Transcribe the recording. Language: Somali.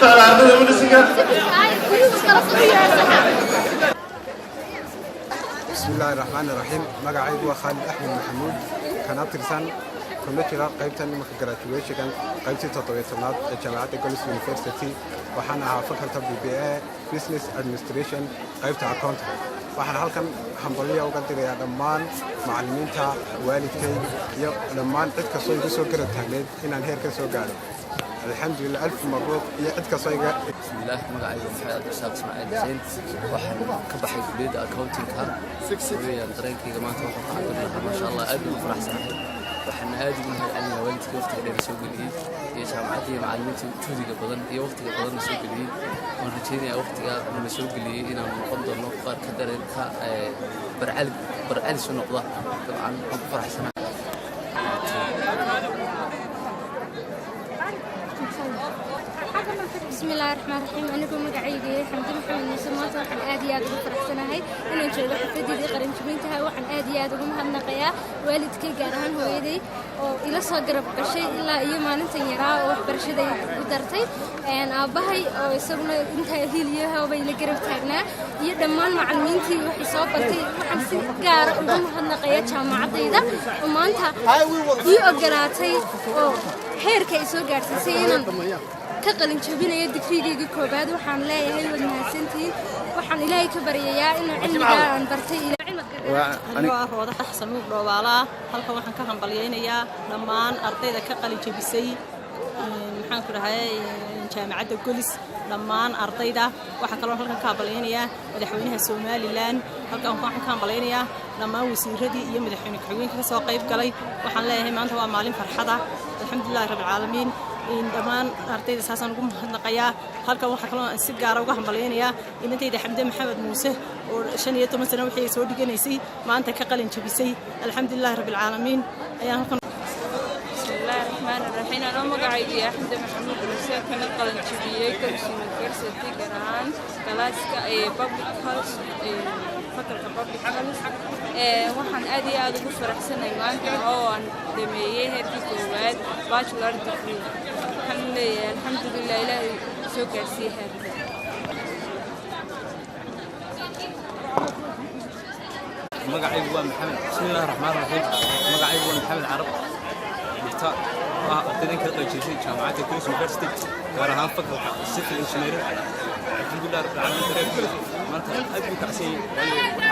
Socda ardayda medicine-ka. Bismi illaahi raxmaani raxiim. Magacaygu waa Khaalid Axmed Maxamuud, kana tirsan kuna jira qaybtan imanka graduation, qaybtii 17aad ee jaamacadda Golis University. Waxaan ahaa faculty BBA, Business Administration, qaybta accounting. Waxaan halkan hambalyo uga dirayaa dhammaan macallimiinta, waalidkay iyo dhammaan cid kastoo igu soo garab taagneyd inaan heer ka soo gaadho. Alxamdulilah, alf mabruuq iyo cid kastoo iga Bismillaah, magacaygu Maxamed Cabdirasaaq Ismaaciil Xuseen. Waxaan ka baxay kulliyadda accountingka weeyaan. Dareenkayga maanta waxaan ku cabiri lahaa, maasha Allah, aad baan u faraxsanahay. Waxaan aad ugu mahad celinayaa waalidkii waqtiga dheer soo geliyey iyo jaamacaddii iyo macallimiintii juhdiga badan iyo waqtiga badanna soo geliyey. Waan rajaynayaa waqtiga nala soo geliyey inaan noqon doono qaar ka dareen ka barcali barcalis u noqda. Dabcan waan ku faraxsanahay. Bismillahi raxmaan raxiim. Anigoo magacayga yahay Xamdi Maxamed Muuse, maanta waxaan aad iyo aad ugu faraxsanahay inaan joogo xafladeedii qalinjabintaha. Waxaan aad iyo aad ugu mahadnaqayaa waalidkay, gaar ahaan hooyaday oo ila soo garab gashay ilaa iyo maalintan yaraa oo waxbarashaday u dartay, aabbahay oo isaguna intaa hiiliyahoobay ila garab taagnaa, iyo dhammaan macallimiintii waxay soo bartay. Waxaan si gaara ugu mahadnaqayaa jaamacaddayda oo maanta ii ogolaatay oo heerka ay soo gaadhsiisay inaan ka qalin jabinayo digriigayga koobaad. Waxaan leeyahay waad mahadsantihiin. Waxaan Ilaahay ka baryayaa inuu cilmigaa aan bartay. Anigoo ah Rooda Xasan Nuur Dhoobaalaa, halkan waxaan ka hambalyaynayaa dhammaan ardayda ka qalin jabisay, maxaan ku dhahay, jaamacadda Golis, dhammaan ardayda. Waxaa kaloo halkan ka hambalyaynayaa madaxweynaha Somaliland. Halkan waxaan ka hambalyaynayaa dhammaan wasiiradii iyo madaxweyne ku-xigeenka ka soo qayb galay. Waxaan leeyahay maanta waa maalin farxada, alxamdulilahi rabbilcaalamiin. Dhammaan ardayda saasaan ugu mahadnaqayaa. Halkan waxaa kaloo aan si gaara uga hambalyaynayaa inantayda Xamde Maxamed Muuse oo 15 sano wixii ay soo dhiganaysay maanta ka qalin jabisay. Alxamdulilahi rabbilcaalamiin ayaan halkan. Bismillaahi raxmaani raxiim. Anoo magacaygu yahay Xamde Maxamuud Muuse, kana qalin jabiyey Golis University, gaar ahaan class-ka ee public health, faculty-ga public health, waxaan aad iyo aad ugu faraxsanahay maanta oo aan dhameeyey heerkii koowaad, bachelor degree. Waxaan leeyahay alxamdulilah, Ilaahay soo gaarsiiyey heerka. Magacaygu waa Maxamed. Bismillahi raxmaan raxiim. Magacaygu waa Maxamed Carab Dhigta, ah ardaydan ka qaybjisay jaamacadda Golis University, gaar ahaan faculty-ga civil engineering. Alxamdulilah rabbil caalamiin. Dareenkayga maanta aad buu kacsan yahay, waayo